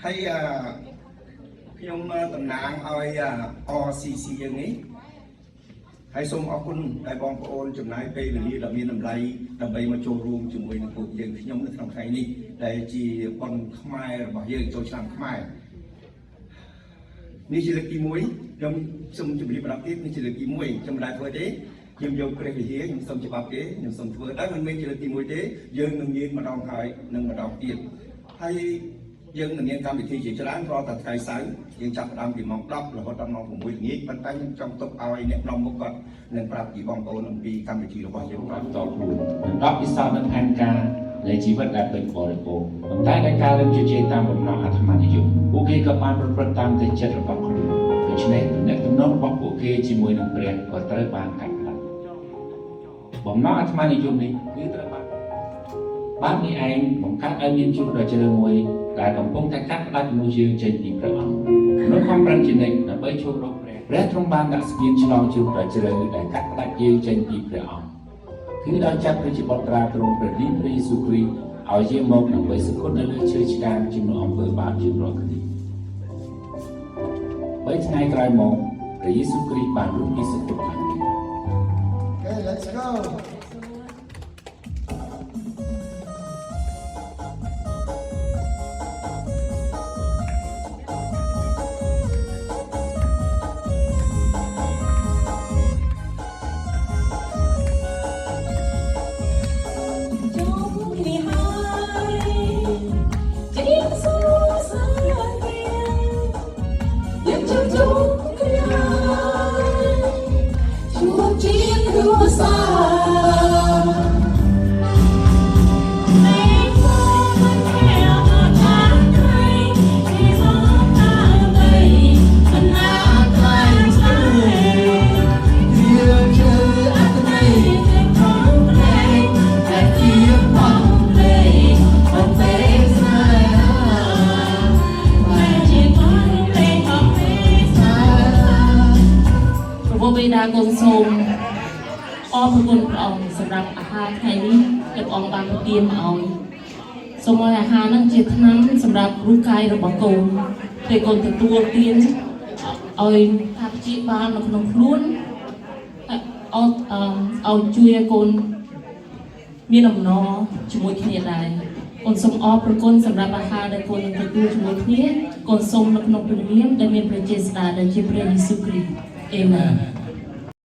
ហើយអឺខ្ញុំតំណាងឲ្យ RCC យើងនេះហើយសូមអរគុណដែលបងប្អូនចំណាយពេលវេលាដ៏មានតម្លៃដើម្បីមកចូលរួមជាមួយនឹងពួកយើងខ្ញុំនៅក្នុងថ្ងៃនេះដែលជាបុណ្យខ្មែររបស់យើងចូលឆ្នាំខ្មែរនេះជាលើកទី1ខ្ញុំសូមជម្រាបម្ដងទៀតនេះជាលើកទី1ខ្ញុំមិនដែលធ្វើទេខ្ញុំយកព្រះវិហារខ្ញុំសូមច្បាប់គេខ្ញុំសូមធ្វើតែមិនមែនជាលើកទី1ទេយើងនឹងមានម្ដងហើយនិងម្ដងទៀតហើយយើងនឹងមានកម្មវិធីជាច្រើនរាល់តែថ្ងៃសៅរ៍យើងចាប់ផ្ដើមពីម៉ោង10រហូតដល់ម៉ោង6ល្ងាចប៉ុន្តែខ្ញុំចង់ទុកឲ្យអ្នកនាំមុខគាត់នឹងប្រាប់ពីបងប្អូនអំពីកម្មវិធីរបស់យើង ប្រាប់តខ្លួននឹងដប់ពិសោធន៍នឹងផែនការនៃជីវិតដែលពេញបរិបូរណ៍ប៉ុន្តែដោយការរឹងជជែកតាមបំណងអាត្មានិយមពួកគេក៏បានប្រព្រឹត្តតាមតែចិត្តរបស់ខ្លួនដូច្នេះទំនាក់ទំនងរបស់ពួកគេជាមួយនឹងព្រះក៏ត្រូវបានកាត់ផ្តាច់បំណងអាត្មានិយមនេះគឺត្រូវបានបាននេះឯងបង្កើតឲ្យមានជ្រោះដ៏ជ្រៅមួយដែលកំពុងតែកាត់ផ្តាច់មនុស្សយើងចេញពីព្រះអង្គមនុស្សខំប្រឹងជានិច្ចដើម្បីចូលរកព្រះព្រះទ្រង់បានដាក់ស្ពានឆ្លងជ្រោះដ៏ជ្រៅដែលកាត់ផ្តាច់យើងចេញពីព្រះអង្គ គឺដោយចាត់ព្រះជាបុត្រាទ្រង់ព្រះនាមព្រះយេស៊ូវគ្រីស្ទឲ្យយាងមកដើម្បីសគត់នៅលើឈើឆ្កាងជំនួសអំពើបាបយើងរាល់គ្នាបីថ្ងៃក្រោយមកព្រះយេស៊ូវគ្រីស្ទបានរស់ពីសគត់ឡើងវិញ Okay, let's go. ជួបគ្នាហើយច្រៀងសួរស្ដីយើងជួបជុំគ្នាហើយជួបជាគ្រួសារមេឃមិនខែអត់បានថ្ងៃពីមកតាបីមិនណាខ្លាចឆ្លើយ យើងជឿអត្ថន័យ ផងព្រៃតែជាផងព្រៃផងពេលស្នេហាតែជាផងព្រៃផងពេលស្នេហា ព្រះបិតាកូនសូមអរព្រគុណព្រះអង្គសម្រាប់អាហារថ្ងៃនេះដែលព្រះអង្គបានប្រទានមកឲ្យសូមឲ្យអាហារហ្នឹងជាថ្នាំសម្រាប់រូបកាយរបស់កូនពេលកូនទទួលទានឲ្យថាព្យាបាលនៅក្នុងខ្លួនឲ្យឲ្យជួយឲ្យកូនមានអំណរជាមួយគ្នាដែរកូនសូមអរព្រគុណសម្រាប់អាហារដែលកូននឹងទទួលជាមួយគ្នាកូនសូមនៅក្នុងព្រះនាមដែលមានព្រះចេស្តាដែលជាព្រះយេស៊ូវគ្រីស្ទអេមែន។